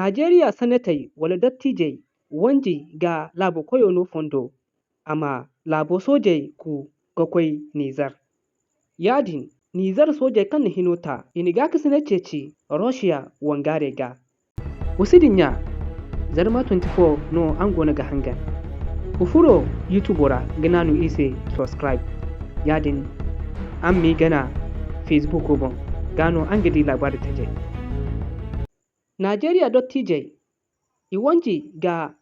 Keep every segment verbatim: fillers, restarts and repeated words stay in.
Najeriya sanatey wala dottiijey wanji ga laabo koyo no fondo, a ma laabo soojey ku ga koy Nizer. Yaadin, Nizer soojey kaŋ na hino ta, i na gaakasinay ceeci Russia wangaarey ga. Wa si dinya, Zarma twenty-four no araŋ goono ga hangan. Wa furo YouTube ra ga naanu iri se subscribe. Yaadin, araŋ m'i gana Facebook boŋ, gaa no araŋ ga di laabaari tajey. Najeriya dottiijey, i wanji ga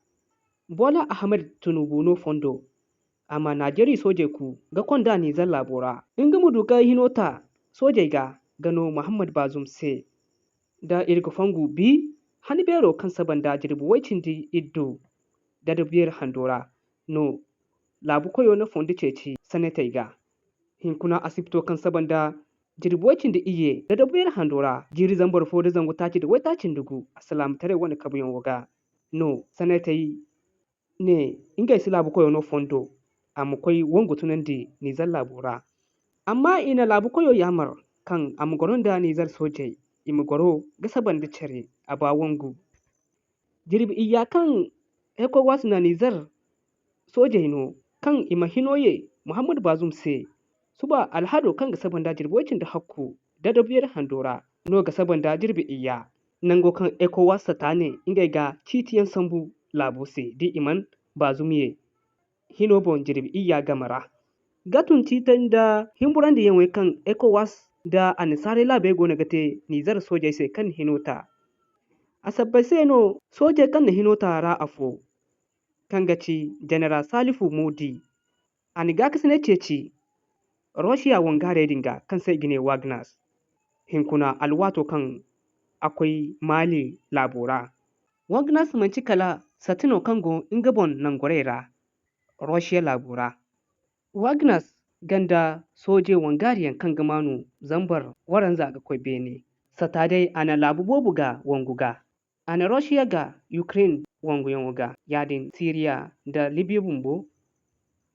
Bola Ahmed Tinubu no fondo, a ma Najeriya soojey ku ga konda Nizer laabo ra. Nga ma du ga hino ta soojey ga ga no Muhammad Bazoum se. Da iri ga fongu bi, han beero kaŋ saba nda jirbi way cindi iddu da dabiyar hando ra no laabu koyo na fondo ceeci sanatey ga. Hinkuna asibto kaŋ saba nda jirbi way cindi iyye da dabiyar hando ra, jiiri zambar fo da zangu taaci da waytaaci nda gu, alsilaamataray wane kabuyaŋo ga no sanatey ne ngey si laabu koyo no fondo, a ma koy wangu tunandi Nizer laabo ra. Amma i na laabu koyo yaamar kaŋ a ma goro nda Nizer soojey, i ma goro ga saba nda care a ba wangu. Jirbi iyya kaŋ ECOWAS na Nizer soojey no kaŋ i ma hino ye Muhammad Bazoum se, suba alhado kaŋ ga saba nda jirbi way cindi hakku da dabiyar hando ra no ga saba nda jirbi iyya. Nango kaŋ ECOWAS sata ne ngey ga ciitiyaŋ sambu laabo se da i mana Bazoum ye hino boŋ jirbi iyya game ra. Ga tun ciitay nda himburandiyaŋey kaŋ ECOWAS nda annasaarey laabey goono ga te Nizer soojey se kaŋ na hino ta. A sabbay se no soojey kaŋ na hino ta ra afo, kaŋ ga ci Jeneral Salifu Modi, a na gaakasinay ceeci Russia wangaarey din ga kaŋ se i ga ne Wagner, hinkuna alwaato kaŋ a koy Mali laabo ra. Wagner manti kala sata no kaŋ go nga boŋ nangorey ra Russia laabo ra. Wagner ganda sooje wangaariyaŋ kaŋ ga maanu zambar waranza ga koy beene. Sata day a na laabu boobo ga wangu ga. A na Russia ga Ukraine wanguyaŋo ga, yaadin Syria nda Libya bumbo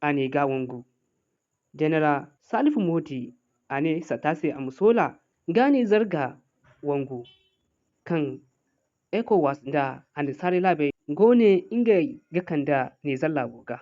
a n'i ga wangu. Jeneral Salifu Modi a ne sata se a ma soola nga Nizer ga wangu, kaŋ ECOWAS nda annasaarey laabey go ne ngey ga kande Nizer laabo ga.